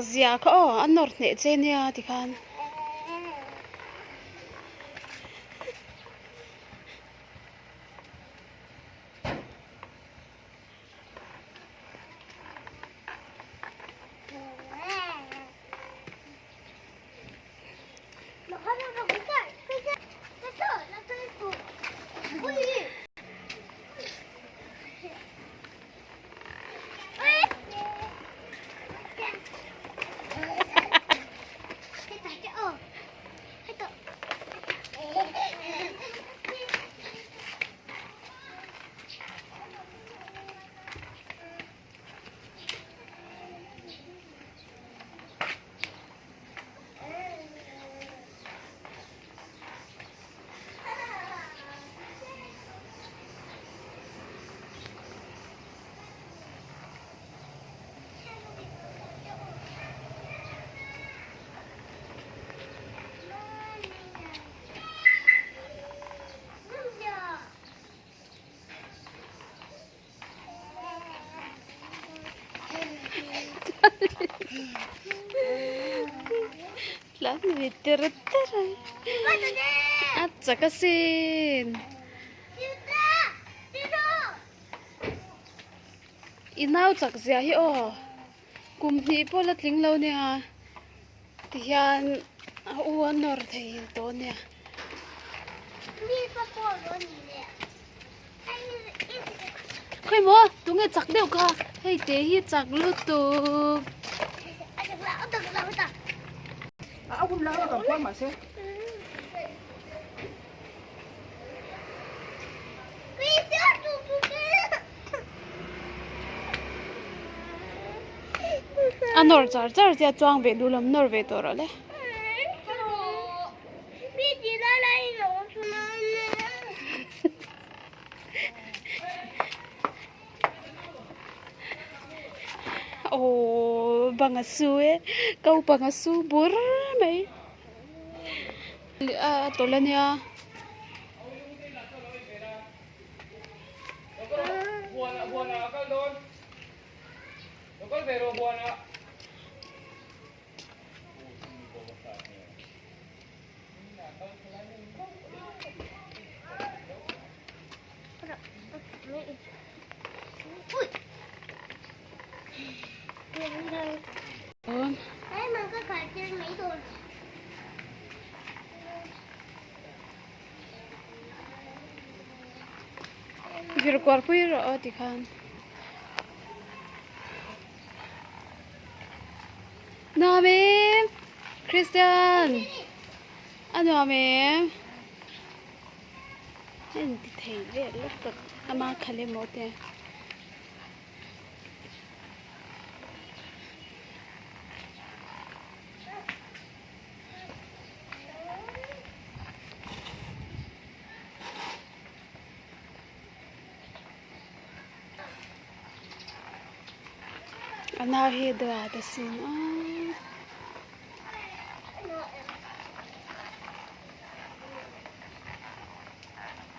zia kha aw a nawr hneh che nia tikhan. Tlan ve ter ter a a chak asin i nau chak zia hi aw kum hnih pawh la tling lo nia tihian a u a nawr thei tawh ania. Khawi maw tunge chak deuh kha hei te hi chak lutuk. A nawr char char sia chuang ve duh lam nawr ve tawh rawh le. Aww bang a su e ko bang a su bur mai a tawlh a nia. Vir kual pui rawh aw tikhan. Nuam em Christian a nuam em a inti thei vel lutuk ama khal emaw te. A nau hi duat asin a.